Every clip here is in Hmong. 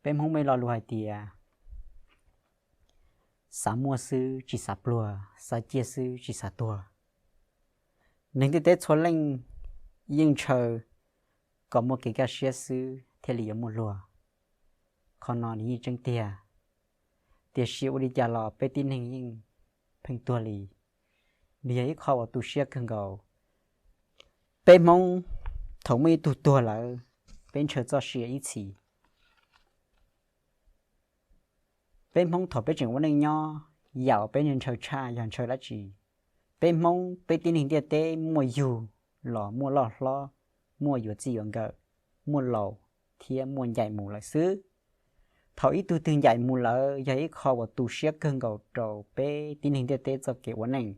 Peb Hmoob muaj ib lo lus hais tias, xav muaj xwb tsis xav pluag, xav ciaj xwb tsis xav tuag. Neeg ntiaj teb txhua leej yeej ntshaw kom muaj kev kaj siab xwb thiaj li yuav muaj luag. Qhov no nws yeej tseeb tiag, tiam sis ua li cas los peb tib neeg yeej pheej tuag li. Nws yog ib qho uas tu siab kawg nkaus. Peb Hmoob thaum muaj ib tug tuag lawm, peb ntshaw txoj sia ib txhis. Peb Hmoob thaum peb tseem ua neej nyob, yam uas peb ntshaw tshaj yog ntshaw dab tsi? Peb Hmoob peb tib neeg ntiaj teb muaj yug los muaj loj hlob, muaj yuav txij yuav nkawm, muaj laus thiab muaj ncaim mus lawm xwb. Thaum ib tug twg ncaim mus lawm yog ib qho uas tu siab kawg nkaus rau peb tib neeg ntiaj teb txoj kev ua neej.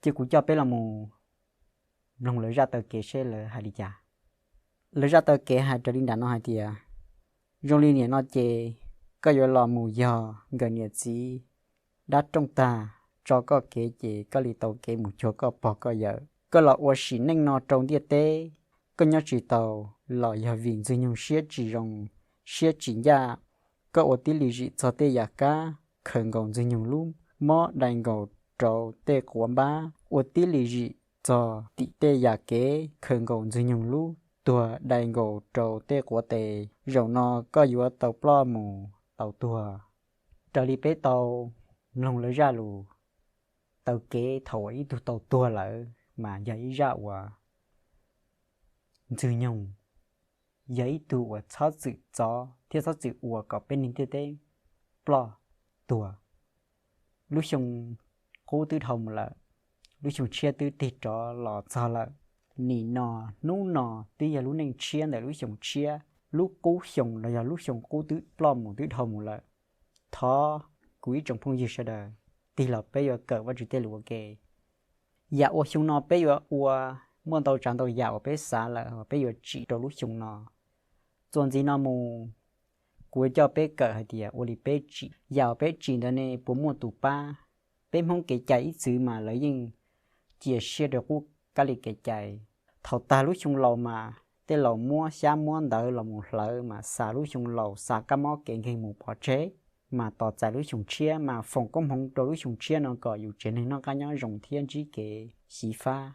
Ces kuv coj peb los mus mloog lawv zaj taw kev seb lawv hais li cas. Lawv zaj taw kev hais raws li nram no hais tias, zoo li nim no ces koj yuav los mus yog nkawm niam txiv dab rooj tag, tso koj kev ces koj li tau kev mus cuag koj pog koj yawm. Koj los ua sim neej no rau ntiaj teb, koj nyob tsis tau los yog vim Ntxwg Nyoog siab tsis zoo, siab tsis ncaj. Koj ua tib li zim txog tej yam kab khaws nkaus Ntxwg Nyoog lub mob dai nkaus rau tej quav npab, ua tib li zim txog tim tej yam kev khaws nkaus Ntxwg Nyoog lub tuag dai nkaus rau tej quav tes. Zaum no koj yuav tau ploj mus tau tuag. Raws li peb tau mloog lawv zaj lus taw kev thaum uas ib tug tau tuag lawm mas yog ib zaj uas Ntxwg Nyoog yog ib tug uas txhob txwm txov thiab txhob txwm ua kom peb neeg ntiaj teb ploj tuag. Lub xyoo qub twb dhau mus lawm, lub xyoo tshiab twb tig rov los txog lawm. Nim no hnub no twb yog lub neej tshiab ntawm lub xyoo tshiab, lub qub xyoo los yog lub xyoo qub twb ploj mus twb dhau mus lawm. Thov kuv ib tsoom phooj ywg sawv daws tig los peb yuav kawm Vajtswv tej lus ua ke. Yam uas xyoo no peb yuav ua, muaj ntau tsav ntau yam uas peb xav lawm uas peb yuav tsim rau lub xyoo no. Txuas ntxiv no mus, kuv yuav coj peb kawm hais tias ua li peb tsim, yam uas peb tsim ntawd ne puas muaj tus pab. Peb Hmoob kev cai ib txwm mas lawv yeej cia siab rau qub kab li kev cai. Thaum tag lub xyoo laus mas tej laus muab xyab muab ntawv los mus hlawv mas xa lub xyoo laus xa kab mob kev nkeeg mus pov tseg, mas tos txais lub xyoo tshiab mas foom koob hmoov rau lub xyoo tshiab no kom yus tsev neeg noj qab nyob zoo thiab ntsib kev xyiv fab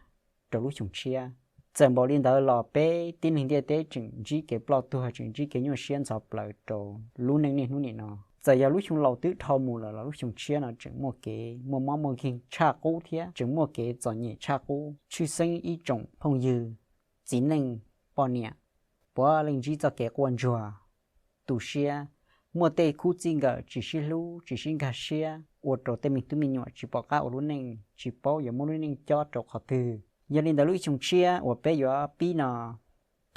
rau lub xyoo tshiab. Txawm npaum li ntawd los peb tib neeg ntiaj teb tseem ntsib kev ploj tuag, tseem ntsib kev nyuaj siab ntxhov plaws rau lub neej niaj hnub nim no. Txawm yog lub xyoo laus twb dhau mus lawm los lub xyoo tshiab no tseem muaj kev muaj mob muaj nkeeg tshaj qub thiab tseem muaj kev txom nyem tshaj qub. Tshwj xeeb ib tsoom phooj ywg, txiv neej, poj niam, puav leej ntsib txoj kev quaj ntsuag, tu siab, muaj tej khub txij nkawm tsis sib hlub tsis sib nkag siab, ua rau tej me tub me nyuam tsis pom qab ua lub neej, tsis paub yuav muab lub neej cob rau qhov twg. Yog li ntawd lub xyoo tshiab uas peb yuav pib no,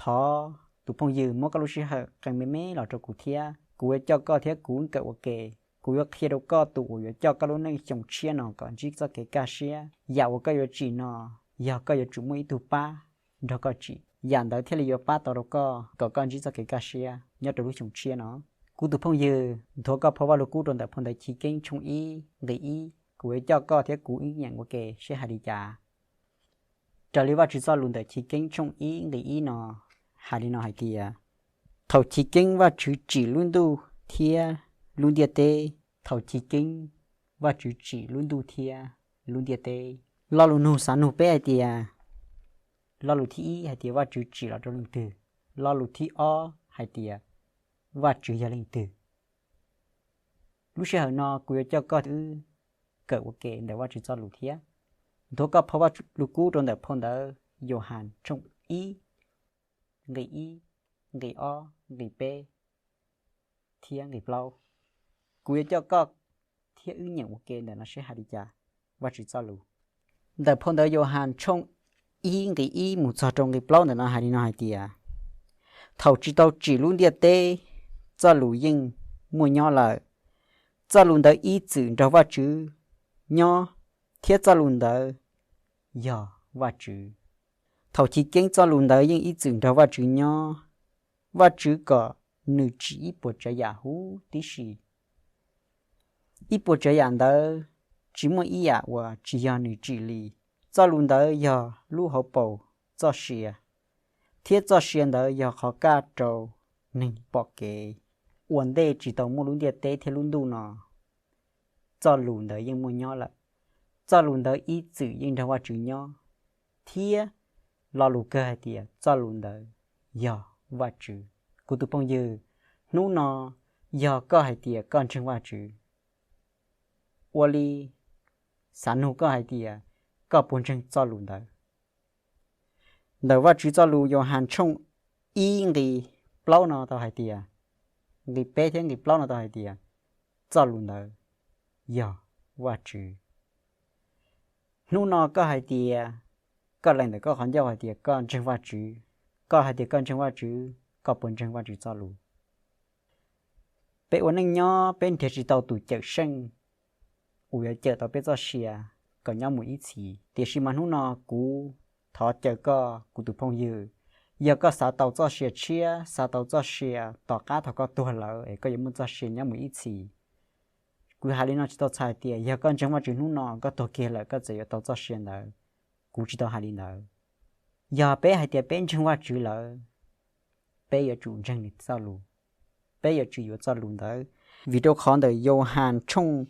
thov tus phooj ywg muab koj lub sij hawm qee me me los rau kuv thiab, kuv yuav coj koj thiab kuv kawm ua ke. Kuv yuav qhia rau koj tus uas yuav coj koj lub neej xyoo tshiab no kom ntsib txoj kev kaj siab. Yam uas koj yuav tsim no, yog koj yuav tsum muaj ib tug pab nrog koj tsim, yam ntawd thiaj li yuav pab tau rau koj kom koj ntsib txoj kev kaj siab nyob rau lub xyoo tshiab no. Kuv tus phooj ywg, nthuav koj phau Vajluskub rau ntawm phau ntawv Chiv Keeb tshooj ib nqe ib, kuv yuav coj koj thiab kuv wb nyeem ua ke seb hais li cas. Raws li Vajtswv txoj lus ntawm Chiv Keeb tshooj ib nqe ib no hais li no hais tias, thaum chiv keeb Vajtswv tsim lub ntuj thiab lub ntiaj teb. Thaum chiv keeb Vajtswv tsim lub ntuj thiab lub ntiaj teb. Lo lus nug xav nug peb hais tias, lo lus thib ib hais tias Vajtswv tsim los rau leej twg? Lo lus thib ob hais tias Vajtswv yog leej twg? Lub sij hawm no kuv yuav coj koj wb kawm ua ke ntawm Vajtswv txoj lus thiab. Nthuav koj phau Vajluskub rau ntawm phau ntawv Yauhas tshooj ib, nqe ib, nqe ob, nqe peb thiab nqe plaub. Kuv yuav coj koj thiab wb nyeem ua ke ntawm no seb hais li cas Vajtswv txoj lus. Ntawm phau ntawv Yauhas tshooj ib nqe ib mus txog rau nqe plaub ntawm no hais li no hais tias, thaum tsis tau tsim lub ntiaj teb, txoj lus yeej muaj nyob lawm. Txoj lus ntawd ib txwm nrog Vajtswv nyob, thiab txoj lus ntawd yog Vajtswv. Thaum chiv keeb txoj lus ntawd yeej ib txwm nrog Vajtswv nyob. Vajtswv kom nws tsim ib puas tsav yam huv tib si. Ib puas tsav yam ntawd tsis muaj ib yam uas tsis yog nws tsim li. Txoj lus ntawd yog lub hauv paus txoj sia, thiab txoj sia ntawd yog qhov kaj rau neeg pom kev. Ua ntej tsis tau muaj lub ntiaj teb thiab lub ntuj no, txoj lus ntawd yeej muaj nyob lawm. Txoj lus ntawd ib txwm yeej nrog Vajtswv nyob, thiab lo lus kawg hais tias txoj lus ntawd yog Vajtswv. Kuv tus phooj ywg, hnub no yog koj hais tias koj ntseeg Vajtswv, ua li xav nug koj hais tias koj puas ntseeg txoj lus ntawd? Ntawm Vajtswv txoj lus Yauhas tshooj ib nqi plaub no tau hais tias, nqi peb thiab nqi plaub no tau hais tias, txoj lus ntawd yog Vajtswv. Hnub no koj hais tias, koj lees ntawm koj qhov ncauj hais tias koj ntseeg Vajtswv, koj hais tias koj ntseeg Vajtswv, koj puas ntseeg Vajtswv txoj lus? Peb ua neej nyob peb nrhiav tsis tau tus cawm seej uas yuav cawm tau peb txoj sia kom nyob mus ib txhis. Tiam sis mas hnub no kuv thov caw koj, kuv tus phooj ywg, yog koj xav tau txoj sia tshiab, xav tau txoj sia tom qab thaum koj tuag lawm es koj yuav muaj txoj sia nyob mus ib txhis, kuv hais li no tsis tau txhais tias yog koj ntseeg Vajtswv hnub no koj tuag kiag lawm koj txawm yuav tau txoj sia ntawd. Kuv tsis tau hais li ntawd. Yog peb hais tias peb ntseeg Vajtswv lawm, peb yuav tsum ntseeg nws txoj lus, peb yuav tsum yuav txoj lus ntawd. Vim rau qhov ntawm Yauhas tshooj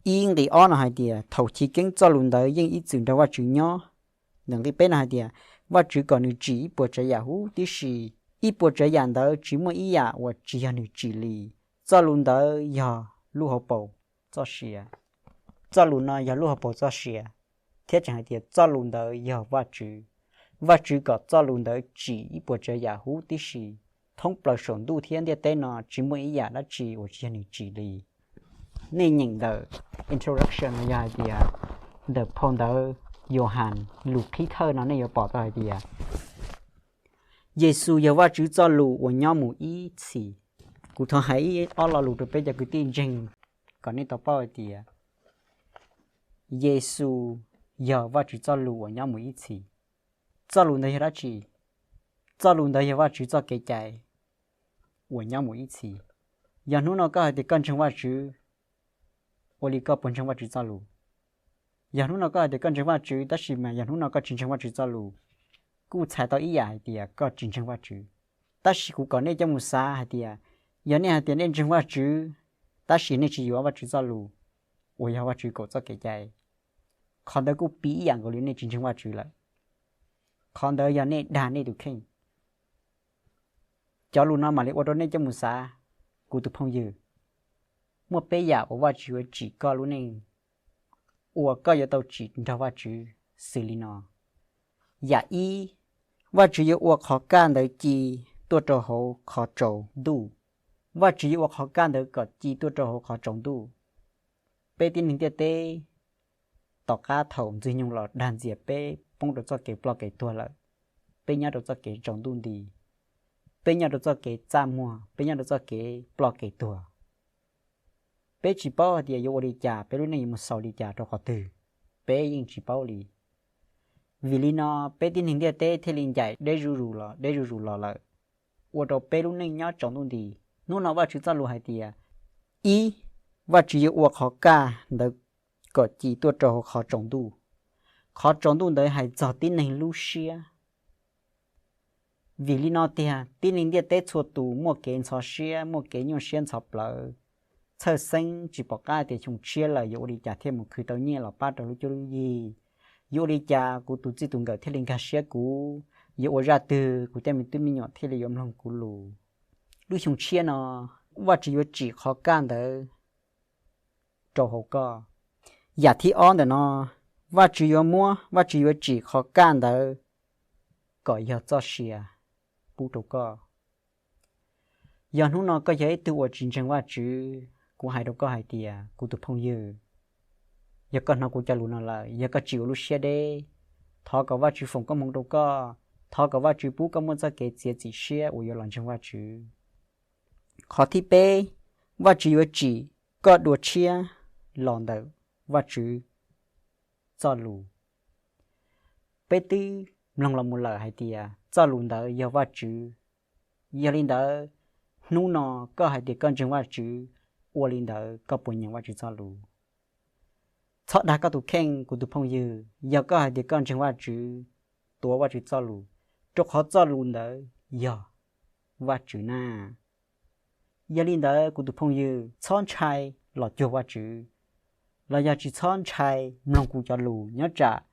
ib nqi ob no hais tias, thaum chiv keeb txoj lus ntawd yeej ib txwm nrog Vajtswv nyob. Ntawm nqi peb no hais tias, Vajtswv kom nws tsim ib puas tsav yam huv tib si, ib puas tsav yam ntawd tsis muaj ib yam uas tsis yog nws tsim li. Txoj lus ntawd yog lub hauv paus txoj sia. Txoj lus no yog lub hauv paus txoj sia, thiab tseem hais tias txoj lus ntawd yog Vajtswv. Vajtswv kom txoj lus ntawd tsim ib puas tsav yam huv tib si. Thoob plaws saum ntuj thiab ntiaj teb no tsis muaj ib yam dab tsi uas tsis yog nws tsim li. Nej nyeem ntawm introduction no yog hais tias ntawm phau ntawv Yauhas lus qhib thawj no nej yuav pom tau hais tias Yexus yog Vajtswv txoj lus uas nyob mus ib txhis. Kuv thov hais ib ob lo lus rau peb cov kwv tij ntseeg kom nej tau paub hais tias Yexus yog Vajtswv txoj lus uas nyob mus ib txhis. Txoj lus ntawd yog dab tsi? Txoj lus ntawd yog Vajtswv txoj kev cai uas nyob mus ib txhis. Yog hnub no koj hais tias koj ntseeg Vajtswv, ua li koj puas ntseeg Vajtswv txoj lus? Yog hnub no koj hais tias koj ntseeg Vajtswv tab sis mas yog hnub no koj tsis ntseeg Vajtswv txoj lus, kuj txhais tau ib yam hais tias koj tsis ntseeg Vajtswv. Tab sis kuv kom nej coj mus xav hais tias, yog nej hais tias nej ntseeg Vajtswv tab sis nej tsis yuav Vajtswv txoj lus uas yog Vajtswv kaum txoj kev cai, qhov ntawd kuj piv ib yam nkaus li nej tsis ntseeg Vajtswv lawm. Qhov ntawd yog nej dag nej tus kheej. Cov lus no mam li ua rau nej coj mus xav, kuv tus phooj ywg. Muaj peb yam uas Vajtswv yuav tsim koj lub neej, uas koj yuav tau tsim nrog Vajtswv xws li no. Yam ib, Vajtswv yuav ua qhov kaj ntawd ci tuaj rau hauv qhov tsaus ntuj. Vajtswv yuav ua qhov kaj ntawd kom ci tuaj rau hauv qhov tsaus ntuj. Peb tib neeg ntiaj teb, tom qab thaum Ntxwg Nyoog los dag ntxias peb poob rau txoj kev ploj kev tuag lawm, peb nyob rau txoj kev tsaus ntuj nti, peb nyob rau txoj kev txaj muag, peb nyob rau txoj kev ploj kev tuag. Peb tsis paub hais tias yuav ua li cas, peb lub neej yuav mus xaus li cas rau qhov twg, peb yeej tsis paub li. Vim li no, peb tib neeg ntiaj teb thiaj li ncaim deb zuj zus los deb zuj zus los lawm, ua rau peb lub neej nyob tsaus ntuj nti. Hnub no Vajtswv txoj lus hais tias, ib, Vajtswv yuav ua qhov kaj ntawd kom ci tuaj rau hauv qhov tsaus ntuj. Qhov tsaus ntuj ntawd hais txog tib neeg lub siab. Vim li no tiag, tib neeg ntiaj teb txhua tus muaj kev ntxhov siab, muaj kev nyuaj siab ntxhov plawv, txhawj xeeb tsis pom qab tias xyoo tshiab lawm yuav ua li cas thiaj mus khwv tau nyiaj los pab rau lub cuab lub yig, yuav ua li cas kuv tus txij tus nkawm thiaj li nkag siab kuv, yuav ua zaj twg kuv tej me tub me nyuam thiaj li yuav mloog kuv lus. Lub xyoo tshiab no, Vajtswv yuav tsim qhov kaj ntawd rau hauv koj. Yam thib ob ntawm no, Vajtswv yuav muab, Vajtswv yuav tsim qhov kaj ntawd kom yog txoj sia pub rau koj. Yog hnub no koj yog ib tug uas tsis ntseeg Vajtswv, kuv hais rau koj hais tias, kuv tus phooj ywg, yog koj hnov kuv cov lus no lawm, yog koj tsis ua lub siab deb, thov kom Vajtswv foom koob hmoov rau koj, thov kom Vajtswv pub koj muaj txoj kev txiav txim siab uas yuav los ntseeg Vajtswv. Qhov thib peb, Vajtswv yuav tsim koj dua tshiab los ntawm Vajtswv txoj lus. Peb twb mloog los mus lawm hais tias txoj lus ntawd yog Vajtswv. Yog li ntawd, hnub no koj hais tias koj ntseeg Vajtswv, ua li ntawd koj puas nyeem Vajtswv txoj lus? Txhob dag koj tus kheej, kuv tus phooj ywg, yog koj hais tias koj ntseeg Vajtswv, tuav Vajtswv txoj lus, rau qhov txoj lus ntawd yog Vajtswv na. Yog li ntawd kuv tus phooj ywg, txhob ntshai los cuag Vajtswv, los yog tsis txhob ntshai mloog kuv cov lus, nyob tsam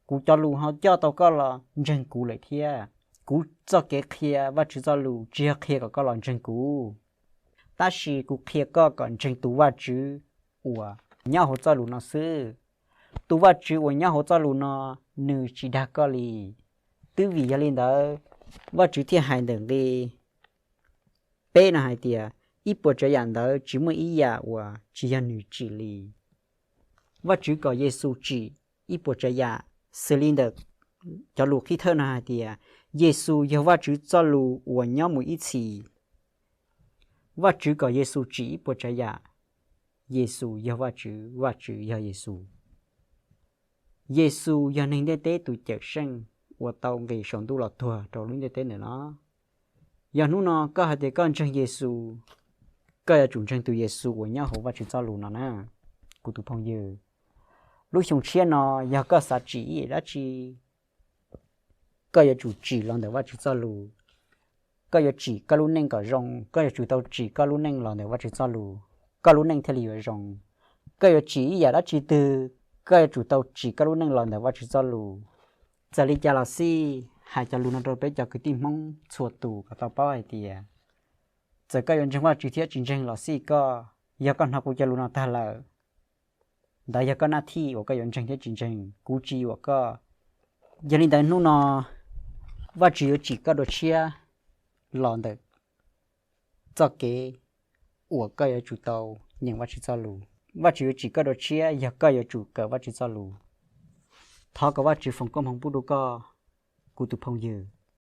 kuv cov lus ho coj tau koj los ntseeg kuv lawm thiab. Kuv txoj kev qhia Vajtswv txoj lus tsis yog qhia kom koj los ntseeg kuv, tab sis kuv qhia koj kom ntseeg tus Vajtswv uas nyob hauv txoj lus no xwb. Tus Vajtswv uas nyob hauv txoj lus no, nws tsis dag koj li. Twb vim yog li ntawd, Vajtswv thiaj hais ntawm nqi peb no hais tias, ib puas tsav yam ntawd tsis muaj ib yam uas tsis yog nws tsim li. Vajtswv kom Yexus tsim ib puas tsav yam, xws li ntawm cov lus qhib thawj no hais tias, Yexus yog Vajtswv txoj lus uas nyob mus ib txhis. Vajtswv kom Yexus tsim ib puas tsav yam. Yexus yog Vajtswv, Vajtswv yog Yexus. Yexus yog neeg ntiaj teb tus cawm seej uas tau nqis saum ntuj los tuag rau lub ntiaj teb ntawm no. Yog hnub no koj hais tias koj ntseeg Yexus, koj yuav tsum ntseeg tus Yexus uas nyob hauv Vajtswv txoj lus no na, kuv tus phooj ywg. Lub xyoo tshiab no, yog koj xav tsim ib yam dab tsi, koj yuav tsum tsim los ntawm Vajtswv txoj lus. Koj yuav tsim koj lub neej kom zoo, koj yuav tsum tau tsim koj lub neej los ntawm Vajtswv txoj lus, koj lub neej thiaj li yuav zoo. Koj yuav tsim ib yam dab tsi twg, koj yuav tsum tau tsim koj lub neej los ntawm Vajtswv txoj lus. Txawm li cas los xij, hais cov lus no rau peb cov kwv tij Hmoob txhua tus kom tau paub hais tias, txawm koj yuav ntseeg Vajtswv thiab tsis ntseeg los xij koj, yog koj hnov kuv cov lus no tag lawm, ntawd yog koj naj thij uas koj yuav ntseeg thiab tsis ntseeg, kuv tsis yuam koj. Yog li ntawd hnub no, Vajtswv yuav tsim koj dua tshiab los ntawm txoj kev uas koj yuav tsum tau nyeem Vajtswv txoj lus. Vajtswv yuav tsim koj dua tshiab yog koj yuav tsum kawm Vajtswv txoj lus. Thov kom Vajtswv foom koob hmoov pub rau koj, kuv tus phooj ywg.